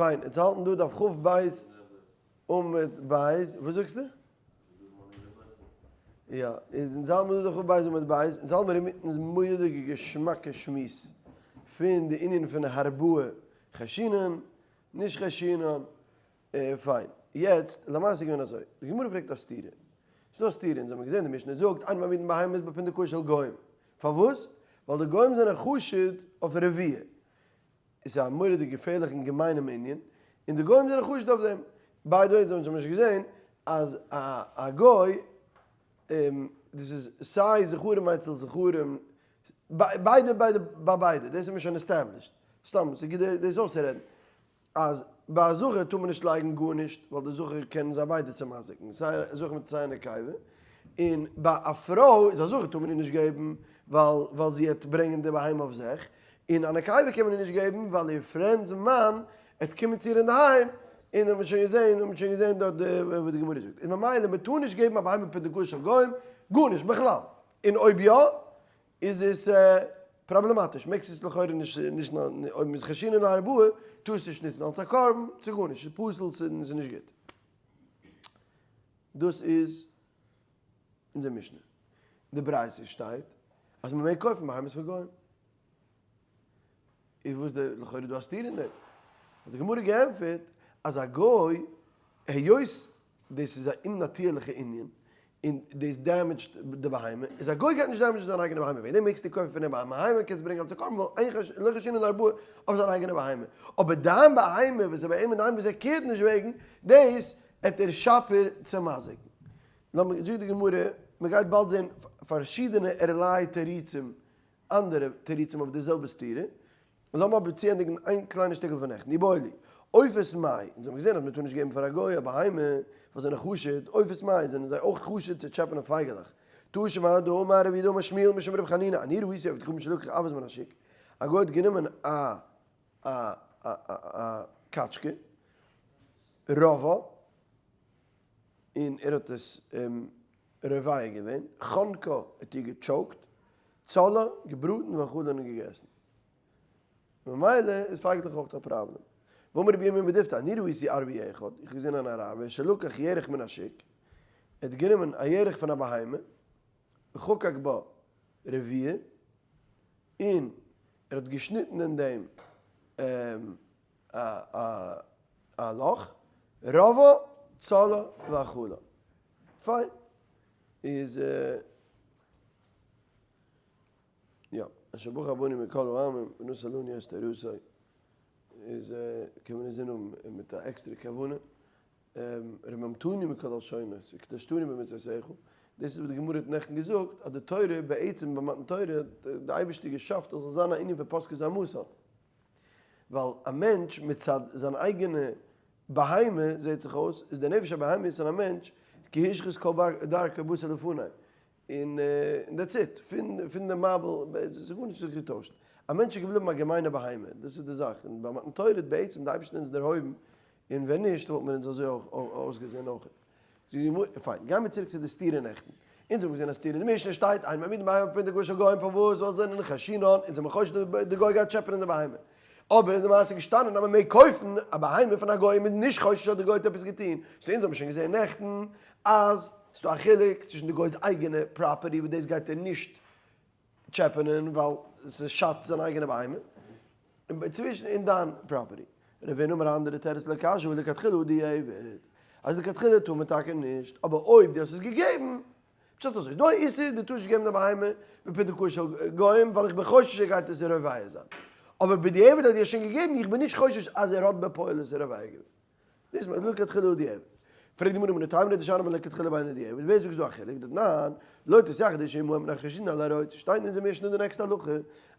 פיין, אונז האלטן דא דף כ"ב עמוד ב', וואס זאגסטו? יא, איז אונז האלטן דא דף כ"ב עמוד ב', אונז האלטן מיר אינמיטן איז מורא'דיגע געשמאקע שמועס פון די ענין פון הרבעה חיישינן, נישט חיישינן, פיין, יעצט למעשה איז געווען אזוי, די גמרא פרעגט א סתירה, ס'איז דא א סתירה, אונז האבן געזען די משנה זאגט אין מעמידין בהמות בפונדקאות של גוים, פארוואס? ווייל די גוים זענען חשוד אויף רביעה, עס איז א מורא'דיג געפערליכן און געמיינעם ענין, און די גוים זענען חשוד אויף דעם. by the way, אונז האבן שוין געזען אז א גוי, דאס איז סיי זכרים אצל זכרים, ביידע ביידע ביי ביידע, דאס האט מען שוין established, סתם ס'איז גוט דאס אויסצורעדן, אז ביי א זכר טאר מען נישט לייגן גארנישט ווייל די זכר קען זיי ביידע צומזיק'ן, סיי א זכר מיט סיי א נקבה, און ביי א פרוי איז א זכר טאר מען איר נישט געבן ווייל ווייל זי העט ברענגען די בהמה אויף זיך, און א נקבה קען מען איר נישט געבן ווייל איר friend 'ס מאן העט קומען צו איר אינדערהיים, און האט מען שוין געזען האט מען שוין געזען דארט די וואס די גמרא זאגט, און ממילא מען טאר נישט געבן א בהמה פונדקאות של גוים גארנישט בכלל, און אויב יא איז עס פראבלעמאטיש, מעגסט עס לכאורה נישט נישט אויב מ'איז חיישינן להרבעה טארסט נישט נוצן אלס א קרבן צו גארנישט, ס'איז פסול ס'איז נישט גוט. דאס איז אונזער משנה. אין די ברייתא שטייט אז מ'מעג קויפן בהמות פון גוים. איז וואס די לכאורה דא א סתירה אין דעם? האט די גמרא געענטפערט אז א גוי היות דאס איז א אומנאטירליכע ענין און דאס damage ט די בהמה, איז א גוי גייט נישט damage ן זיין אייגענע בהמה, וועגן דעם מעגסטו קויפן פון אים א בהמה קענסט ברענגען אלס א קרבן ווייל אין חש לא חיישינן להרבעה אויף זיין אייגענע בהמה, אבער דיין בהמה וואס איז ביי אים אינדערהיים וואס ער care ט נישט וועגן דאס עט ער שפיר צומזיק'ן. לאמיר זאגט די גמרא, מען גייט באלד זען פארשידענע ערליי תירוצים אנדערע תירוצים אויף די זעלבע סתירה. לאמיר אבער צוענדיגן איין קליינע שטיקל פון נעכטן. איבעיא להו, עופות מאי, אונז האבן געזען אז מען טאר נישט געבן פאר א גוי א בהמה וואס זענען חשוד, עופות מאי, זענען זיי אויך חשוד צו טשעפענען פייגעלעך. תא שמע דאמר רב יהודה אמר שמואל משום רבי חנינא, אני ראיתי עובד כוכבים שלקח אווז מן השוק, א גוי האט גענומען א א א א קאטשקע, רבעה, און ער האט עס רובע געווען, חנקה האט איר גע choke ט, צלה, געבראטן ואכלה און געגעסן. ממילא איז פייגלעך אויך א פראבלעם. ואמר רבי ירמי' בדפתא, אני ראיתי ערבי אחד, איך האב געזען אן אראבער שלקח ירך מן השוק, ער האט גענומען א ירך פון א בהמה, וחקק בה רביעה, און ער האט געשניטן אין דעם א לאך, רבעה צלה ואכלה. פיין. איז יא, אשר בחר בנו מכל העמים ונתן לנו את תורתו איז קען מען אינזין האבן מיט א עקסטערע כוונה, רוממתנו מכל הלשונות וקדשתנו במצוותיך, דאס איז וואס די גמרא האט נעכטן געזאגט אז די תורה בעצם ביי מתן תורה האט די אייבערשטער געשאפט אז זאל זיין א ענין פון פסקה זעמתן, ווייל א מענטש מצד זיין אייגענע בהמה זעט זיך אויס איז די נפש הבהמית פון א מענטש כי השחית כל דרכו בשר לפני, און that's it, פון פון די מבול, ס'איז גארנישט זיך געטוישט, א מענטש איז געבליבן א געמיינע בהמה, דאס איז די זאך, און ביי מתן תורה האט בעצם די אייבערשטער אונז דערהויבן, און ווען נישט וואלט מען אונז אזוי אויך אויסגעזען אויך. פיין, גיימיר צוריק צו די סתירה נעכטן. אונז האבן געזען א סתירה אין די משנה שטייט אין מעמידין בהמה בפונדקאות של גוים פארוואס ווייל זיי זענען חיישינן אונז זעמיר חושד די גוי גייט טשעפענען די בהמה. אבער אין די מעשה איז געשטאנען אז מען מעג קויפן א בהמה פון א גוי און מען איז נישט חושש אז די גוי האט עפעס געטון. so אונז האבן שוין געזען נעכטן אז ס'דא א חילוק צווישן די גוי'ס אייגענע property וואס דאס גייט ער נישט טשעפענען ווייל ס'שאדט זיין אייגענע בהמה, און צווישן אין דיין property. רב הונא אמר א אנדערע תירוץ לא קשיא הא לכתחילה הא דיעבד, אז לכתחילה טאר מען טאקע נישט, אבער אויב דו האסט עס געגעבן, פשט אזוי, איז דא א איסור דו טארסט נישט געבן די בהמה בפונדקאות של גוים ווייל איך בין חושש ער גייט עס רובע זיין, אבער בדיעבד אז דו האסט שוין געגעבן איך בין נישט חושש אז ער האט בפועל עס רובע געווען. דאס מיינט לכתחילה הא דיעבד. פרעגט די גמרא מנא תימרא דשאני בין לכתחילה ובין לדיעבד, ווער זאגט ס'דא א חילוק? דתנן, לא תתייחד אשה עמהם מפני שחוששין על העריות, ס'שטייט אין אונזער משנה די נעקסטע הלכה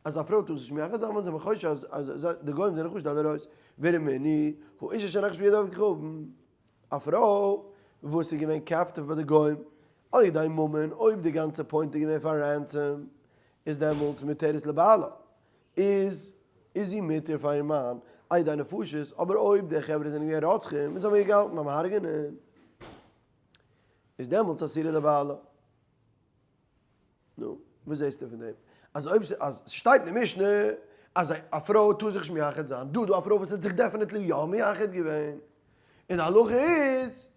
אז א פרוי טאר זיך נישט מייחד זיין ווייל זיי זענען חושש אז די גוים זענען חושד על העריות, ורמינהי, האשה שנכבשה בידי עובד כוכבים, א פרוי וואס איז געווען captive ביי די גוים על ידי ממון, אויב די גאנצע point איז געווען פאר ransom, איז דעמאלטס מותרת לבעלה, איז איז זי מותר פאר איר מאן על ידי נפשות, אבער אויב די חברה זענען געווען רוצחים און זיי האבן איר געהאלטן ביים הרג'נען, איז דעמאלטס אסורה לבעלה. נו, וואס זעסטו פון דעם? אז אויב אז ס'שטייט אין די משנה. אז א פרוי טאר זיך נישט מייחד זיין, דא איז דא א פרוי וואס האט זיך definitely יא מייחד געווען, און די הלכה איז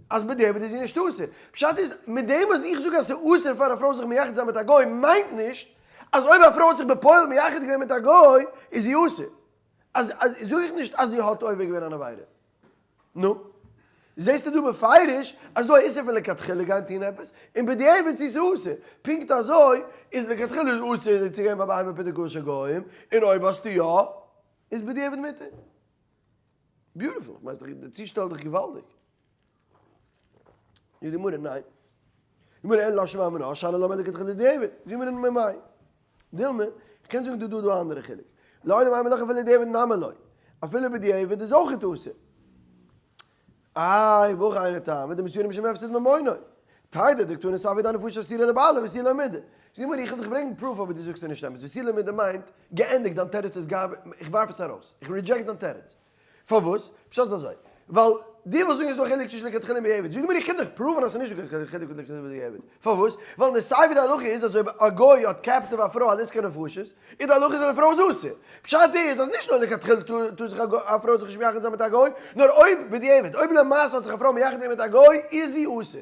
אז בדיעבד איז זי נישט אסור. פשט איז, מיט דעם וואס איך זאג אז ס'איז אסור פאר א פרוי זיך מייחד זיין מיט א גוי מיינט נישט אז אויב א פרוי האט זיך בפועל מייחד געווען מיט א גוי איז זי אסור. אז זאג איך נישט אז זי האט עובר געווען אן עבירה. נו, זעסטו דא בפירוש אז דא א איסור פון לכתחילה גיין טון עפעס, און בדיעבד צו ס'איז אסור. פונקט אזוי איז לכתחילה איז אסור צו גיין ביי בהמה פונדקאות של גוים, און אויב האסטו יא, איז בדיעבד מותר. Beautiful, כ'מיין ס'דאך די צושטעל איז דאך געוואלדיג. זאגט די גמרא ניין. די גמרא אין לשון מאמין שאני למה לכתחילה דיעבד, זאגט די גמרא ממאי. דילמא, כ'קען זאגן דא דא דא א אנדערע חילוק. לעולם אימא לך אפילו דיעבד נמי לא. אפילו בדיעבד איז אויך אסור. איי, והכא היינו טעמא דמסייעין משום הפסד ממונו. תדע דקתני ספי דנפש אסירה לבעלה ותו לא מידי. זאגט די גמרא איך וועל דיך ברענגן proof אבער דו זאגסט ס'איז נישט אמת. ותו לא מידי מיינט געענדיגט דיין תירוץ איז garbage איך ווארף עס ארויס. איך reject דיין תירוץ. פארוואס? פשט איז אזוי, ווייל דו ווילסט זאגן איז דא א חילוק צווישן לכתחילה און בדיעבד, זאג מיר איך קען דיך prove ן אז ס'איז נישט דא קיין חילוק לכתחילה און בדיעבד, פארוואס? ווייל אין די סיי ווי די הלכה איז אז אויב א גוי האט captive א פרוי על עסקי נפשות, איז די הלכה איז אז די פרוי איז אסור. פשט איז אז נישט נאר לכתחילה טאר זיך א פרוי זיך נישט מייחד זיין מיט א גוי, נאר אויב בדיעבד, אויב למעשה האט זיך א פרוי מייחד געווען מיט א גוי, איז זי אסור.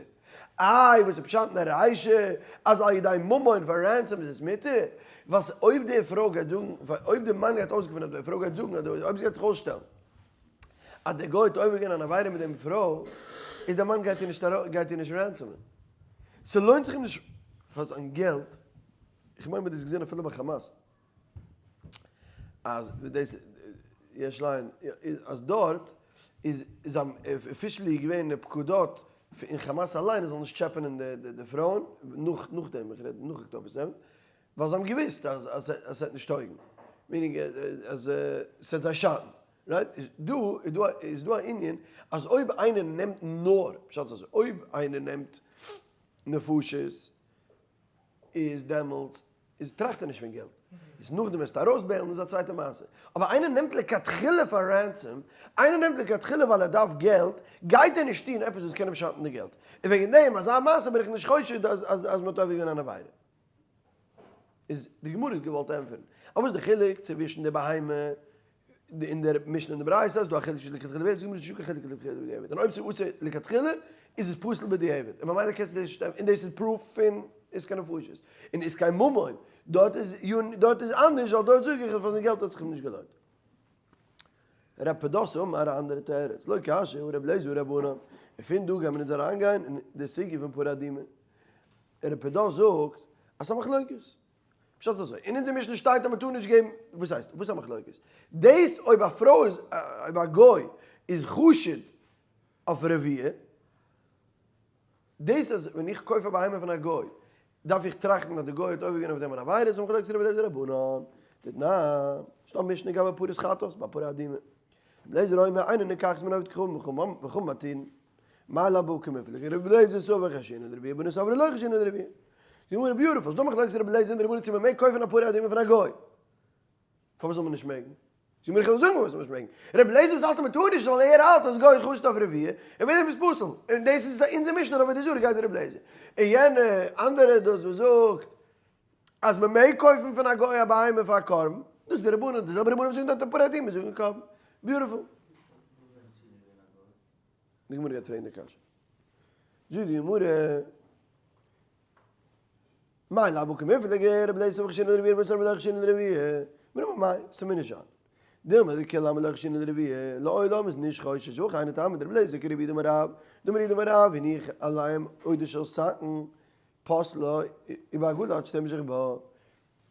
איי וואס איז פשט אין די רישא אז על ידי ממון פאר ransom איז עס מותר? ווייל אויב די פרוי גייט זאגן, אויב די מאן גייט אויסגעפינען אז די פרוי גייט זאגן אדער אויב זי גייט זיך אויסשטעלן אז די גוי האט עובר געווען אן עבירה מיט דעם פרוי, איז די מאן גייט איר נישט גייט איר נישט ransom ען. ס'לוינט זיך אים נישט פאר זיין געלט, איך מיין מ'האט דאס געזען אפילו ביי חאמאס. אז דאס יש לעיין אז דארט איז איז officially געווען פקודות אין חאמאס אליין עס זאל נישט טשעפענען די פרויען נאך נאכדעם איך רעד נאך October 7 ווייל זיי האבן געוויסט אז אז עס וועט נישט טויגן meaning אז עס וועט זיי שאטן right איז דא איז דא איז דא א ענין אז אויב איינער נעמט נאר פשט איז אזוי אויב איינער נעמט נפשות איז דעמאלטס איז טראכט ער נישט פון געלט, איז נאכדעם וועסטו ארויסבעילן איז א צווייטע מעשה, אבער איינער נעמט לכתחילה פאר ransom, איינער נעמט לכתחילה ווייל ער דארף געלט, גייט ער נישט טון עפעס וואס קען אים שאטן די געלט, און וועגן דעם אזא מעשה בין איך נישט חושד אז אז אז מען האט עובר געווען אן עבירה. איז די גמרא האט געוואלט ענטפערן, אבער וואס איז די חילוק צווישן די בהמה אין דער משנה אין די ברייתא איז דא א חילוק צווישן לכתחילה ובדיעבד, זאגט די גמרא ס'איז נישטא קיין חילוק לכתחילה ובדיעבד, און אויב ס'איז אסור לכתחילה איז עס פסול בדיעבד, און ממילא קענסטו דאס נישט און דאס איז proof פון עסקי נפשות, און עסקי ממון, דארט איז דארט איז אנדערש ווייל דארט זאג איך אז פאר זיין געלט האט זיך אים נישט געלוינט. רב פדת אמר א אנדערע תירוץ, לא קשיא הא רבי אליעזר הא רבנן, און פון דא גייען מיר אונז אריינגיין אין די סוגיא פון פרה אדומה, רב פדת זאגט אז ס'איז א מחלוקת, פשט איז אזוי, אין אונזער משנה שטייט אז מ'טאר נישט געבן, וואס הייסט? וואס איז א מחלוקת? דאס אויב א פרוי איז, אויב א גוי איז חשוד אויף רביעה, דאס אז ווען איך קויף א בהמה פון א גוי, דארף איך טראכטן אז די גוי האט עובר געווען אויף דעם אן עבירה, איז א מחלוקת רבי אליעזר ורבנן. דתנן, ס'דא א משנה גבי פרת חטאת, ביי פרה אדומה. רבי אליעזר אומר, אינו נלקחת מן העובד כוכבים וחכמים מתירין. מאי לאו בהא קמיפלגי רבי אליעזר סבר חיישינן לרביעה ורבנן סברי לא חיישינן לרביעה. די גמרא beautiful, ס'דא מחלוקת רבי אליעזר און די רבנן צו מ'מעג קויפן א פרה אדומה פון א גוי. פארוואס זאל מען נישט מעגן? די גמרא איך וועל זאגן פארוואס זאל מען נישט מעגן. רבי אליעזר וואס האלט אז מ'טאר נישט ווייל ער האלט אז גוי איז חשוד אויף רביעה און וועגן דעם איז פסול. און דאס איז אונזער משנה אין עבודה זרה גייט ווי רבי אליעזר. און יענע אנדערע דאס וואס זאגט אז מ'מעג קויפן פון א גוי א בהמה פאר א קרבן, דאס איז די רבנן, די זעלבע רבנן וואס זאגן דארט א פרה אדומה זאגן קרבן. Beautiful. די גמרא גייט פרעגן די קשיא. זאגט די גמרא, מאי לאו בהא קמיפלגי, רבי אליעזר סבר חיישינן לרביעה ורבנן סברי לא חיישינן לרביעה, מרמה מאי, ס'מוז נישט זיין. דילמא דכולי עלמא לא חיישינן לרביעה, לעולם איז נישט חושש, והכא היינו טעמא דרבי אליעזר כרב יהודה אמר רב, דאמר יהודה אמר רב, הניח עליהם עודה של שקין, פסלה, ובעגלה עד שתמשך בה.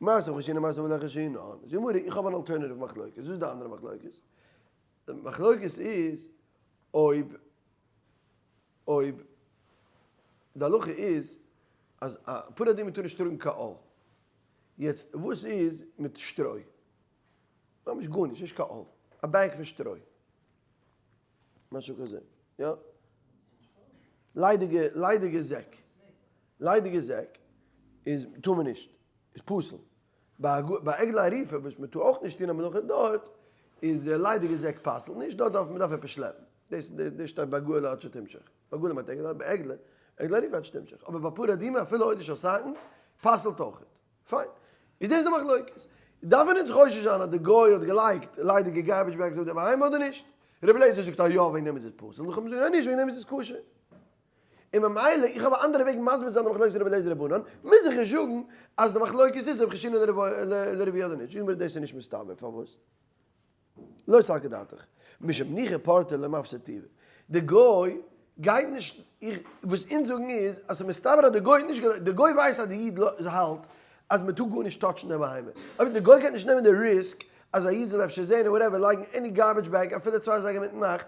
מר סבר חיישינן מר סבר לא חיישינן. זאגט די גמרא, איך האב אן alternative מחלוקת, וואס איז די אנדערע מחלוקת? די מחלוקת איז אויב אויב די הלכה איז אז א פרה אדומה טאר נישט טראגן קיין עול, יעצט וואס איז מיט שטרוי? ממש גארנישט, נישט קיין עול, א bag פון שטרוי, משהו כזה, יא? ליידיגע ליידיגע זעק, ליידיגע זעק איז טאר מען נישט, איז פסול. ביי עגלה ערופה וואס מען טאר אויך נישט טון א מלאכה דארט איז ליידיגע זעק פסל'ט נישט, דארט דארף מען דארף עפעס שלעפן, דאס דאס שטייט ביי עגלה עד שתמשוך, ביי עגלה מיינט עגלה, ביי עגלה, עגלה ערופה עד שתמשוך, אבער ביי פרה אדומה אפילו עודה של שקין פסל'ט אויכעט, פיין, איז דאס די מחלוקת. דארף מען אונז חושש זיין אז די גוי האט געלייגט ליידיגע garbage bags אויף די בהמה אדער נישט? רבי אליעזר זאגט אז יא וועגן דעם איז עס פסול, די חכמים זאגן אז נישט וועגן דעם איז עס כשר. און ממילא איך האב א אנדערע וועג מסביר זיין די מחלוקת רבי אליעזר רבנן, מוז איך נישט זאגן אז די מחלוקת איז אויב חיישינן לרביע אדער נישט, זאגט מיר דאס איז נישט מסתבר, פארוואס? לא סלקא דעתך, משום ניחא פורתא לא מפסיד טובא, די גוי גייט נישט, איך, וואס אונז זאגן איז אז ס'איז מסתבר אז די גוי האט נישט געלייגט, די גוי ווייסט אז די איד האלט אז מ'טאר גארנישט touch ן די בהמה, אויב די גוי גייט נישט נעמען די risk אז א איד זאל אפשר זעהן און whatever לייגן any garbage bag אפילו צוויי אזייגער מיטן נאכט,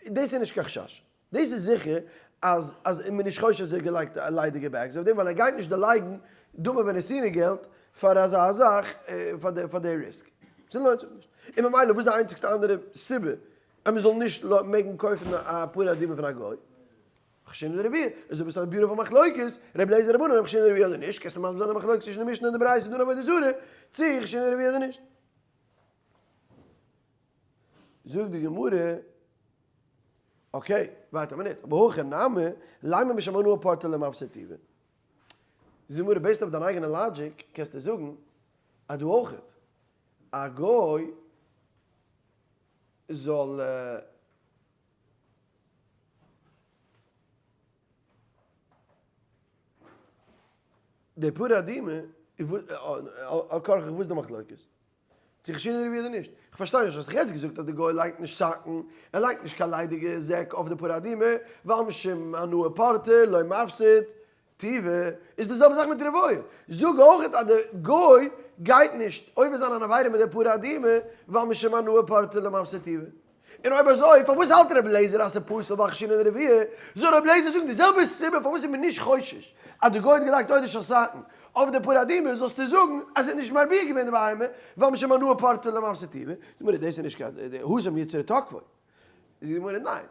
דאס איז נישט קיין חשש. דאס איז זיכער אז אז איז מען נישט חושש אז ער האט געלייגט ליידיגע bags אויף דעם ווייל ער גייט נישט דערלייגן דמי ונתינה געלט פאר אזא זאך פאר די פאר די risk. ס'לוינט זיך נישט. און ממילא וואס איז די איינציגסטע אנדערע סיבה אז מען זאל נישט מעגן קויפן א פרה אדומה פון א גוי? חיישינן לרביע. איז אויב עס איז א beautiful מחלוקת, ר' אליעזר רבנן ר' חיישינן לרביע אדער נישט, קענסטו מסביר זיין די מחלוקת צווישן די משנה און די ברייתא דא אין עבודה זרה, צו חיישינן לרביע אדער נישט. זאגט די גמרא, okay, ווארט א מינוט, אבער הכא נמי, לימא משום הנאה פורתא לא מפסיד טובא. זאגט די גמרא, based אויף דיין אייגענע logic קענסטו זאגן אז דא אויכעט, א גוי זאל. די פרה אדומה, על כרחך וואס איז די מחלוקת? צו חיישינן לרביע אדער נישט? איך פארשטיי נישט, האסט דאך יעצט געזאגט אז די גוי לייגט נישט זאקן, ער לייגט נישט קיין ליידיגע זעק אויף די פרה אדומה, ווייל משום הנאה פורתא לא מפסיד טובא, איז די זעלבע זאך מיט רבוע, זאג אויכעט אז די גוי גייט נישט עובר זיין אן עבירה מיט די פרה אדומה, ווייל משום הנאה פורתא לא מפסיד טובא. און אויב אזוי פארוואס האלט רבי אליעזר אז ס'איז פסול ווייל חיישינן לרביע? זאל רבי אליעזר זאגן די זעלבע סיבה פארוואס איז מען נישט חושש אז די גוי האט געלייגט עודו של שקין אויף די פרה אדומה זאלסטו זאגן אז ער האט נישט מרביע געווען די בהמה ווייל משום הנאה פורתא לא מפסיד טובא, זאגט די גמרא דאס איז נישט קיין התם יצרא תקפו, זאגט די גמרא ניין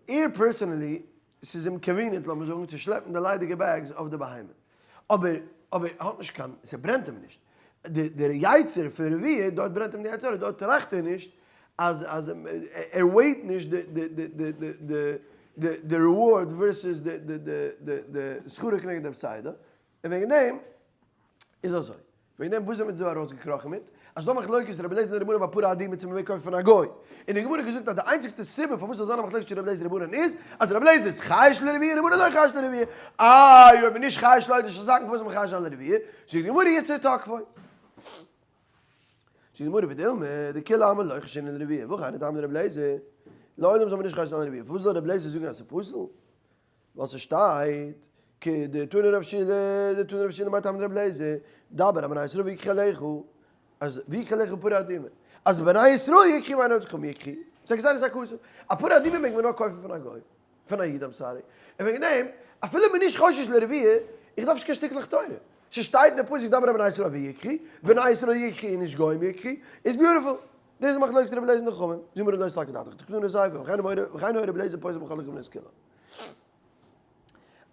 ער personally ס'איז אים convenient לאמיר זאגן צו שלעפן די ליידיגע bags אויף די בהמה, אבער אבער ער האט נישט קיין, ס'ברענט אים נישט, די דער יצר פון רביע, דארט ברענט אים די יצר הרע, דארט טראכט ער נישט אז אז ער weigh ט נישט די די די די די די די די reward versus די די די די די שכרו כנגד הפסדו, און וועגן דעם איז אזוי. וועגן דעם וואס זעמיר דא ארויסגעקראכן מיט? אז ס'דא מחלוקת רבי אליעזר און רבי בנן ביי פרה אדומה צו מ'מעג קויפן פון א גוי. און די גמרא האט געזאגט אז די איינציגסטע סיבה פארוואס ס'זאל זיין א מחלוקת צווישן רבי אליעזר און רבי בנן איז אז רבי אליעזר איז חייש לרביע און רבי בנן איז אויך חייש לרביע. איי אויב מ'איז נישט חייש לעודו של שקין פארוואס זאל מען חייש זיין לרביע? זאגט די גמרא יצרא תקפו. זאגט די גמרא ודילמא דכולי עלמא לא חיישינן לרביע והכא היינו טעמא דרבי אליעזר. לעולם זאל מען נישט חייש זיין לרביע. פארוואס זאל רבי אליעזר זאגן אז ס'איז פסול? ווייל ס'שטייט, כדתני רב שילא, דתני רב שילא מאי טעמא דרבי אליעזר, דבר אל בני ישראל ויקחו אליך, אז ויקחו אליך פרה אדומה, אז בני ישראל יקחו ואין עוד חכמים יקחו, ס'איז א גזירת הכתוב, א פרה אדומה מעג מען נאר קויפן פון א גוי, פון א איד I'm sorry, און וועגן דעם, אפילו מ'איז נישט חושש לרביע, איך דארף נישט קיין שטיקלעך תורה, ס'שטייט אין די פסוק דבר אל בני ישראל ויקחו, בני ישראל יקחו און נישט גוים יקחו, איז beautiful. דאס איז מחלוקת רבי אליעזר און די חכמים, זאג מיר לא סלקא דעתך, דקתני סיפא, וכן היה רבי אליעזר פוסל בכל הקרבנות כולן.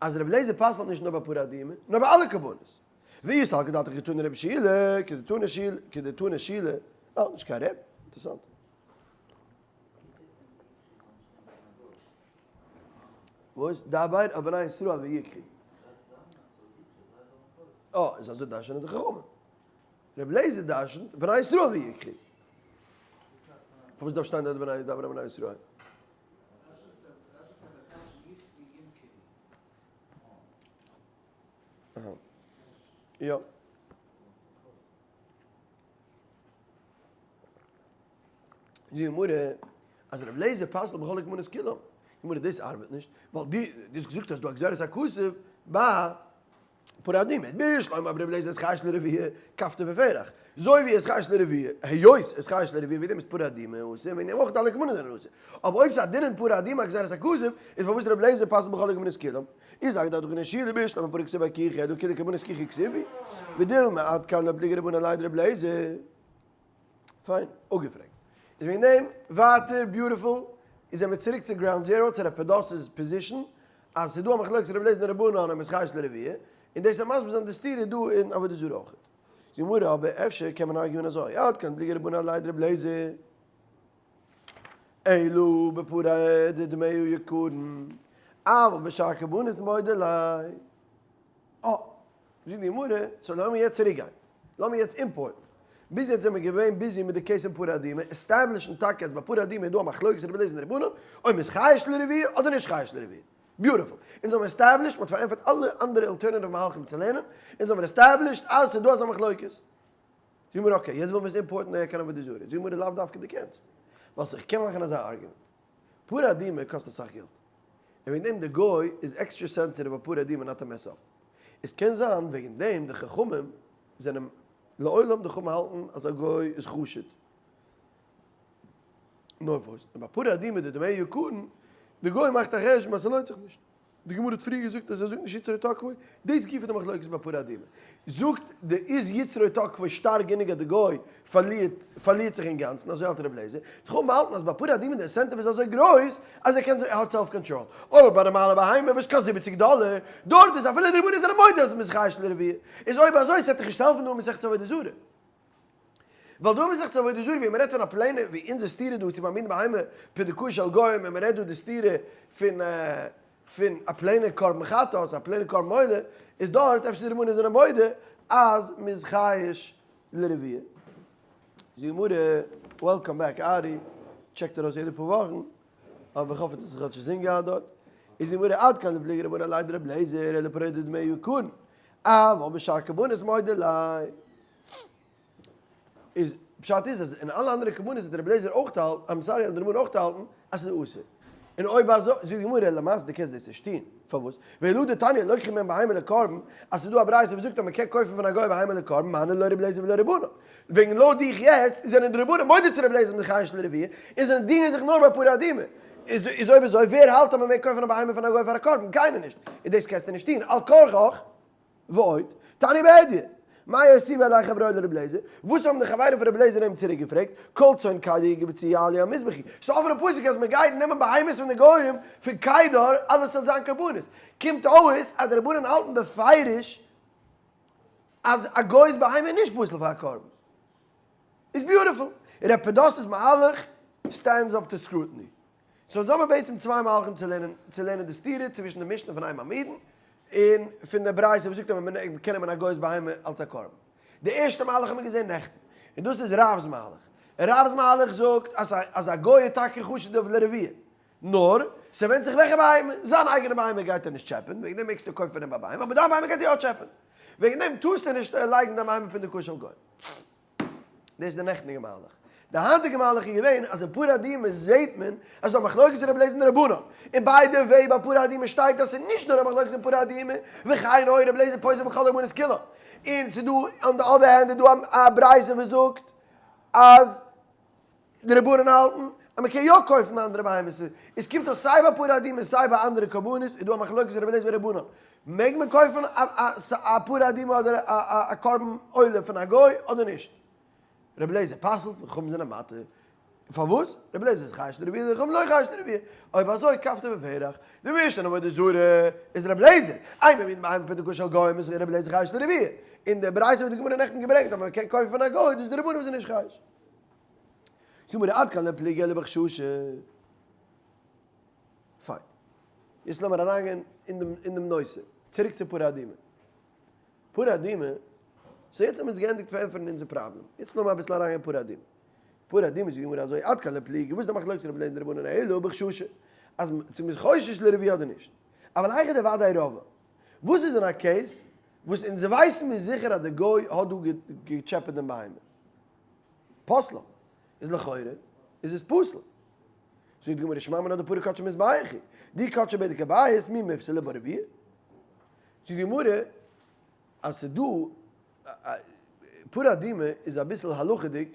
אז רבי אליעזר פסל'ט נישט נאר ביי פרה אדומה, נאר ביי אלע קרבנות. ואי סלקא דעתך דקתני רבי שילא, כדתנא שילא, כדתנא שילא, אה, נישט קיין רב, אינטערעסאנט. וואס? דבר אל בני ישראל ויקחו. אה, איז אזוי דרש'נען די חכמים. רבי אליעזר דרשנ'ט בני ישראל ויקחו. פארוואס דארף שטיין דארט בני דבר בני ישראל? יא. די גמרא אז רבי אליעזר פסל'ט בכל הקרבנות כולם. גמרא דאס ארבעט נישט, ווייל די האסט געזאגט אז דא א גזירת הכתוב ביי פרה אדומה, בשלמא רבי אליעזר איז חייש לרביע, כפתור ופרח, אזוי ווי עס חייש לרביע, היות עס חייש לרביע וועגן דעם איז פרה אדומה אסור, וועגן דעם אויך אלע קרבנות זענען אסור, אבער אויב ס'איז א דין אין פרה אדומה א גזירת הכתוב, איז פארוואס רבי אליעזר פסל'ט בכל הקרבנות כולם? איז אגדתא דכנ שילא בשלמא פרה כתיב אקיחי דא כולי קרבנות קיחי כתיבי, ודילמא עד כאן לא פליגי רבנן עליה דרבי אליעזר. פיין, אפגעפרעגט. איז וועגן דעם ווייטער beautiful, איז זעמיר צוריק צו ground zero, צו רב פדת'ס position, אז ס'איז דא א מחלוקת רבי אליעזר און רבנן אויב מ'איז חייש לרביע, און דאס וועט מסביר זיין די סתירה דא אין עבודה זרה אויכעט. זאגט גמרא, אבער אפשר קען מען argue ען אזוי, עד כאן פליגי רבנן עליה דרבי אליעזר, אלא בפרה דדמיה יקרין, אבל בשאר קרבנות מודה ליה. אה, זאגט די גמרא, so לאמיר יעצט צוריק גיין. לאמיר יעצט import ן. ביז יעצט זעמיר געווען busy מיט די case פון פרה אדומה, establish ן טאקע אז ביי פרה אדומה איז דא א מחלוקת רבי אליעזר און די רבנן, אויב מ'איז חייש לרביע אדער נישט חייש לרביע. Beautiful. אונז האבן established, מ'האט פארענטפערט אלע אנדערע alternative מהלכים צו לערנען, אונז האבן established אז ס'איז דא אזא מחלוקת. זאג מיר okay, יעצט וויל מען עס import ן אהער קיין עבודה זרה. זאג מיר לאו דווקא דו קענסט. ווייל איך קען מאכן אזא argument. פרה אדומה קאסט אסאך געלט. און וועגן דעם די גוי איז extra sensitive אויף פרה אדומה not to mess up. עס קען זיין וועגן דעם די חכמים זענען לעולם די חכמים האלטן אז א גוי איז חשוד. נאר וואס, און ביי פרה אדומה די דמי יקרן, די גוי מאכט א חשבון אז ס'לוינט זיך נישט. די גמרא האט פריער געזאגט אז ער זאגט נישט יצרו תקפו, דאס גופא די מחלוקת ביי פרה אדומה. זאגט די איז יצרו תקפו שטארק גענוג אז די גוי פארלירט פארלירט זיך אינגאנצן, אזוי האלט רבי אליעזר. די חכמים האלטן אז ביי פרה אדומה די incentive איז אזוי גרויס אז ער קען זיך ער האט self control. אבער ביי נארמאלע בהמה וואס קאסט זיבעציג דאלער, דארט איז אפילו די רבנן זענען מודה אז מ'איז חייש לרביע. איז אויב אזוי ס'עט דיך נישט העלפן דא אין מסכת עבודה זרה. ווייל דא מסכת עבודה זרה ווי מ'רעדט פון א plain ע ווי אונזער סתירה דא צו מעמידין בהמה פונדקאות של גוים און מ'רעדט דא די סתירה פון פון א plain ע קרבן חטאת א plain ע קרבן עולה איז דארט אפשר די רבנן זענען מודה אז מ'איז חייש לרביע. זאגט די גמרא, welcome back ארי, טשעקט ארויס יעדע פאר וואכן, אבער איך האף אז עס האט שוין זין געהאט דארט. איז די גמרא עד כאן לא פליגי רבנן עליה דרבי אליעזר אלא פרה דדמיה יקרין, אבל בשאר קרבנות מודה ליה. איז פשט איז אז אין אלע אנדערע קרבנות האט רבי אליעזר אויך געהאלטן, I'm sorry, האט די רבנן אויך געהאלטן אז ס'איז אסור. און אויב אזוי, זאגט די גמרא, למעשה דו קענסט דאס נישט טון. פארוואס? והא דתניא לוקחין מהם בהמה לקרבן, אז ס'איז דא א ברייתא וואס זאגט אז מ'קען קויפן פון א גוי בהמה לקרבן, מני לא רבי אליעזר ולא רבנן. וועגן לויט דיך יעצט זענען די רבנן מודה צו רבי אליעזר מיט חייש לרביע, און זענען דינגען זיך נאר ביי פרה אדומה. איז אויב אזוי ווער האלט אז מ'מעג קויפן א בהמה פון א גוי פאר א קרבן? קיינער נישט. און דאס קענסטו נישט טון על כרחך. ועוד, תניא בהדיא, מאי השיבו עליה חברוי לרבי אליעזר, וואס האבן די חברים פון רבי אליעזר אים צוריק געפרעגט, כל צאן קדר יקבצו יעלו על מזבחי, ס'איז א אפענע פסוק אז מען גייט נעמען בהמות פון די גוים פון קדר אלעס זאל זיין קרבנות, קומט אויס אז די רבנן האלטן בפירוש אז א גוי'ס בהמה איז נישט פסול פאר א קרבן. איז beautiful. ר' פדת'ס מהלך stands up to scrutiny. So אונז האבן בעצם צוויי מהלכים צו לערנען, צו לערנען די סתירה צווישן די משנה פון אין מעמידין, און פון די ברייתא וואס זאגט אז מען קען נעמען א גוי'ס בהמה אלס א קרבן. די ערשטע מהלך האבן מיר געזען נעכטן, און דאס איז רב'ס מהלך. רב'ס מהלך זאגט אז אז א גוי איז טאקע חשוד אויף לרביע, נאר ס'ווענדט זיך וועלכע בהמה, זיין אייגענע בהמה גייט ער נישט טשעפען, וועגן דעם מעגסטו קויפן פון אים א בהמה, אבער דיין בהמה גייט ער יא טשעפען, וועגן דעם טארסטו נישט לייגן דיין בהמה פונדקאות של גוים. דאס איז די נעכטניגע מהלך. די היינטיגע מהלך איז געווען אז אין פרה אדומה זעהט מען אז ס'דא מחלוקת רבי אליעזר און די רבנן. און by the way ביי פרה אדומה שטייט אז ס'איז נישט נאר א מחלוקת אין פרה אדומה, וכן היה רבי אליעזר פוסק בכל הקרבנות כולן. און ס'איז דא on the other hand איז דא א ברייתא וואס זאגט אז די רבנן האלטן אז מ'קען יא קויפן אנדערע בהמות, עס קומט אויס סיי ביי פרה אדומה און סיי ביי אנדערע קרבנות איז דא א מחלוקת רבי אליעזר ורבנן, מעג מען קויפן א פרה אדומה אדער א קרבן עולה פון א גוי אדער נישט? רבי אליעזר פסל'ט וחכמים זענען מתיר, פארוואס? רבי אליעזר איז חייש לרביע און חכמים לא חייש לרביע, אויב אזוי כפתור ופרח, די משנה אין עבודה זרה איז רבי אליעזר, אין מעמידין בהמה פונדקאות של גוים איז רבי אליעזר חייש לרביע, און די ברייתא וואס די גמרא נעכטן געברענגט אז מען קען קויפן פון א גוי דאס איז די רבנן וואס איז נישט חייש. זאג מיר עד כאן לא פליגי אלא בחששא. פיין. יעצט לאמיר אריינגיין אין דעם אין דעם נושא. צוריק צו פרה אדומה. פרה אדומה, so יעצט האבן אונז געענדיגט פארענטפערן אונזער פראבלעם. יעצט לאמיר אביסל אריינגיין פרה אדומה. פרה אדומה זאגט די גמרא אזוי עד כאן לא פליגי, וואס איז די מחלוקת רבי אליעזר און די רבנן אלא בחששא. אז צו מ'איז חושש לרביע אדער נישט. אבל היכא דודאי רבעה. וואס איז אין א case וואס אונז ווייסן מיר זיכער אז די גוי האט דא געטשעפעט דעם בהמה? פסלה, איז לכאורה איז עס פסול. זאגט די גמרא שמע מינה דפרה קדשי מזבח היא, דאי קדשה בדק הבית מי מיפסלא בה רביע. זאגט די גמרא אז ס'איז דא פרה אדומה איז אביסל הלכה'דיג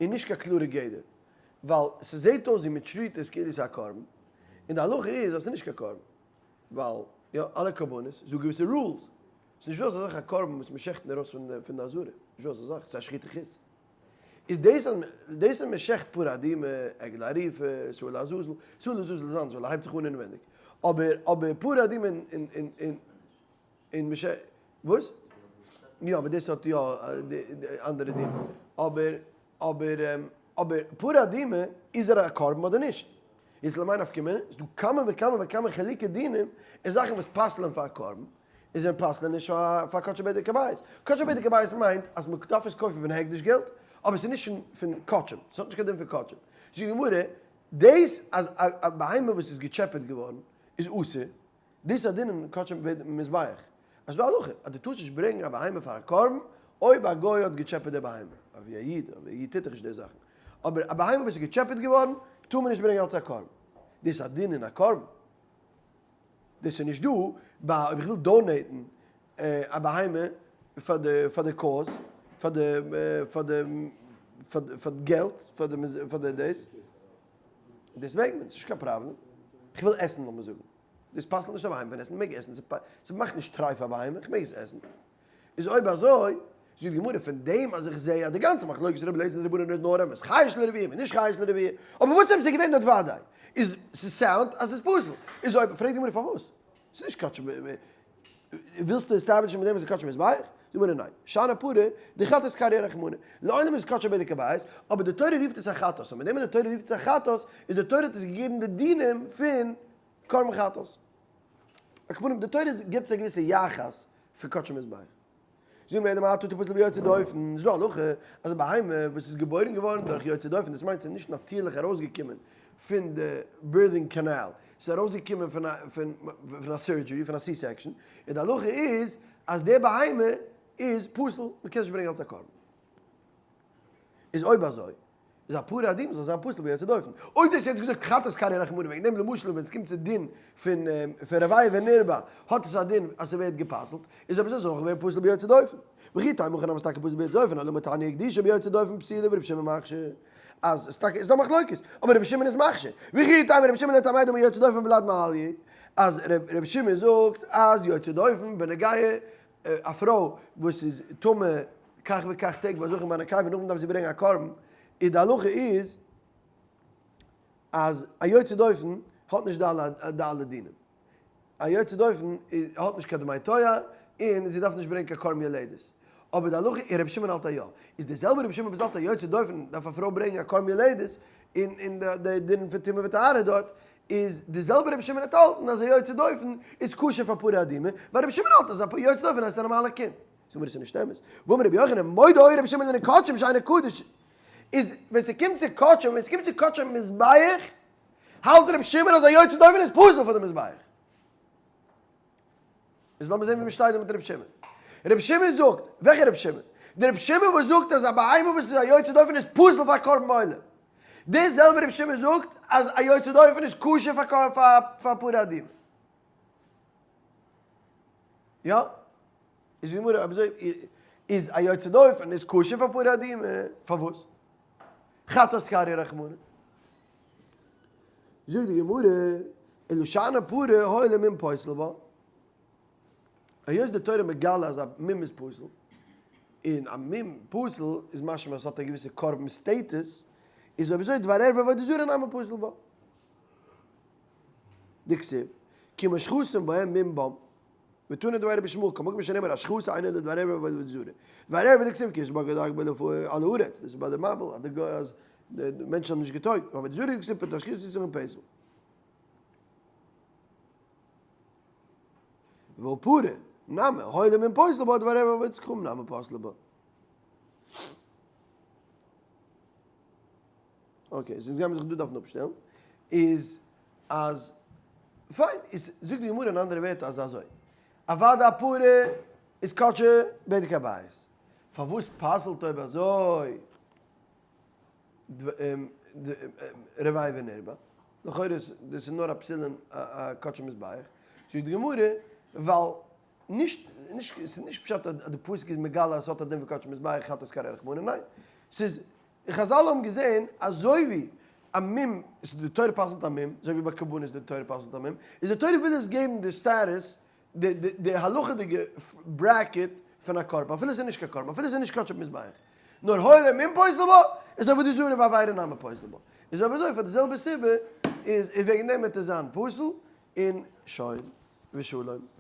און נישט קיין קלארע גדר, ווייל ס'זעהט אויס ווי מ'טריט עס כאילו ס'איז א קרבן, און די הלכה איז אז ס'איז נישט קיין קרבן, ווייל יא אלע קרבנות איז דא געוויסע rules, ס'איז נישטא אזא זאך א קרבן וואס מ'שעכט ארויס פון די עזרה, נישטא אזא זאך, ס'איז א שחיטה חוץ. איז דאס אז דאס אז מ'שעכט פרה אדומה, עגלה ערופה, שעיר לעזאזל, שעיר לעזאזל איז אנדערש ווייל ער הייבט זיך אן אינווענדיג, אבער אבער פרה אדומה און און און און און מ'שע וואס? יא אבער דאס האט יא די אנדערע דין, אבער אבער אבער פרה אדומה איז ער א קרבן אדער נישט? איז למאי נפקא מינה? ס'דא כמה וכמה וכמה חילוקי דינים אין זאכן וואס פסל'ען פאר א קרבן. איז זיי פסל'ען נישט פאר קדשי בדק הבית. קדשי בדק הבית מיינט אז מען דארף עס קויפן פון הקדש געלט, אבער ס'איז נישט פון קדשים, ס'האט נישט קיין דין פון קדשים. זאגט די גמרא, דאס אז א בהמה וואס איז געטשעפעט געווארן איז אסור, דאס איז א דין אין קדשי מזבח. אז ס'דא א הלכה אז דו טארסט נישט ברענגען א בהמה פאר א קרבן אויב א גוי האט געטשעפעט די בהמה, אווי א איד, אווי א איד טוט דאך נישט די זאכן, אבער א בהמה וואס איז געטשעפעט געווארן טאר מען נישט ברענגען אלס א קרבן. דאס איז א דין אין א קרבן. דאס איז נישט דא ביי אויב איך וויל donate ן א בהמה פאר די פאר די cause פאר די פאר די פאר די געלט פאר די פאר די דאס דאס מעג מען ס'נישט קיין פראבלעם איך וויל עסן לאמיר זאגן דאס פסל'ט נישט א בהמה פון עסן מעג עסן ס'מאכט נישט טרייף א בהמה איך מעג עס עסן איז אויב אזוי זאגט די גמרא פון דעם אז איך זע אז די גאנצע מחלוקת רבי אליעזר און רבנן איז נאר אמת חייש לרביע און נישט חייש לרביע, אבער וואס עפעס איז געווען דארט וודאי איז ס'סאונדט אז ס'איז פסול, איז אויב פרעגט די גמרא פארוואס? ס'איז נישט קדשי ווילסטו establish ן מיט דעם אז ס'איז קדשי מזבח? זאגט די גמרא ניין, שאני פרה דחטאת קריא רחמנא, לעולם איז קדשי בדק הבית, אבער די תורה רופט עס א חטאת, און מיט דעם אז די תורה רופט עס א חטאת איז די תורה האט עס געגעבן די דינים פון קרבן חטאת. על כל פנים די תורה גיבט עס א געוויסע יחס פון קדשי מזבח. זאג מיר מה אתה תפסל ביוצא דופן, איז דא א הלכה אז א בהמה וואס איז געבוירן געווארן דורך יוצא דופן, דאס מיינט ס'איז נישט נאטירליך ארויסגעקומען פון די birthing canal, ס'איז ארויסגעקומען פון א פון א surgery, פון א C-section, און די הלכה איז אז די בהמה איז פסול, מ'קען עס נישט ברענגען אלס א קרבן. איז אויב אזוי איז א פרה אדומה זאל זיין פסול ביוצא דופן. אויב דו האסט יעצט געזאגט חטאת קריא רחמנא וועגן דעם למשל ווען ס'קומט צו דין פון פון רביה ונרבע האט עס א דין אז ס'ווערט גע'פסל'ט, איז אויב אזוי זאל אויך ווערן פסול ביוצא דופן. וכי תימא הכי נמי ס'טאקע פסול ביוצא דופן אלא מתניא הקדישה ביוצא דופן פסולה ורבי שמעון מכשיר אז ס'טאקע איז דא מחלוקת אבער רבי שמעון איז מכשיר. וכי תימא רבי שמעון לטעמיה דאמר יוצא דופן ולד מעליא אז רבי שמעון זאגט אז יוצא דופן בנוגע א פרוי וואס איז טמא כך וכך טעג ביי זכר ביי נקבה נאכדעם דארף זי ברענגען א קרבן, איז די הלכה איז אז א יוצא דופן האט נישט די אלע דינים, א יוצא דופן האט נישט קיין דמי טוהר און זי דארף נישט ברענגען קיין קרבן יולדת, אבער די הלכה און רבי שמעון האלט אז יא, איז די זעלבע רבי שמעון וואס האלט א יוצא דופן דארף א פרוי ברענגען א קרבן יולדת און און די דין פון טומאה וטהרה דארט, איז די זעלבע רבי שמעון האט האלטן אז א יוצא דופן איז כשר פאר פרה אדומה, ווייל רבי שמעון האלט אז א יוצא דופן הייסט א נארמאלע קינד. זאג מיר עס איז נישט אמת. ואמר רבי יוחנן, מודה היה רבי שמעון לענין קדשים שאינו קדוש, איז ווען ס'קומט צו קדשים, ווען ס'קומט צו קדשי מזבח, האלט רבי שמעון אז א יוצא דופן איז פסול פאר די מזבח. איז לאמיר זען ווי מ'שטייט דא מיט רבי שמעון. רבי שמעון זאגט, וועלכע רבי שמעון? די רבי שמעון וואס זאגט אז א בהמה וואס איז א יוצא דופן איז פסול פאר קרבן עולה. די זעלבע רבי שמעון זאגט אז א יוצא דופן איז כשר פאר פאר פרה אדומה. יא? איז די גמרא אויב אזוי איז א יוצא דופן איז כשר פאר פרה אדומה, פארוואס? חטאת קריא רחמנא. זאגט די גמרא, אלא שאני פרה הואיל ומום פוסל בה. היות די תורה מגלה אז א מום איז פסול, און א מום פסול איז משמע אז עס האט א געוויסע קרבן status, איז אויב אזוי דבר ערווה ועבודה זרה נמי פסול בה. דכתיב, כי משחתים בהם מום בם. ותנא דבי רבי ישמעאל, כל מקום שנאמר השחתה אינו אלא דבר ערווה ועבודה זרה. דבר ערווה דכתיב כי יש בגד אגבא על הארץ, דאס איז ביי די מבול אז די גוי אז די מענטשן האבן נישט געטויגט, ועבודה זרה דכתיב פן תשחית עשיכם פסל. ופרה נמי, הואיל ומום פוסל בה דבר ערווה ועבודת כוכבים נמי פסלה בה. okay, so אונז גיימיר זיך דא דארפן אפשטעלן, איז אז פיין, איז זאגט די גמרא אין אנדערע ווערטער אז אזוי, אוודאי א פרה איז קדשי בדק הבית, פארוואס פסל'ט אויב אזוי רביה ונרבע, לכאורה איז דאס איז נאר א פסול'ן א קדשי מזבח, זאגט די גמרא ווייל נישט נישט ס'איז נישט פשט אז די פסוק איז מגלה אז ס'האט א דין פון קדשי מזבח חטאת קריא רחמנא, ניין, ס'איז חזל האבן געזען אזוי ווי א מום, די תורה פסל'ט א מום, אזוי ווי ביי קרבנות די תורה פסל'ט א מום, איז די תורה וויל עס געבן די status, די הלכה'דיגע bracket פון א קרבן, אפילו עס איז נישט קיין קרבן, אפילו עס איז נישט קדשי מזבח, נאר הואיל ומום פוסל בה, איז עבודה זרה ועבירה נמי פוסל בה, איז אויב אזוי פאר די זעלבע סיבה איז וועגן דעם וועט עס זיין פסול, און שוין, ושלום.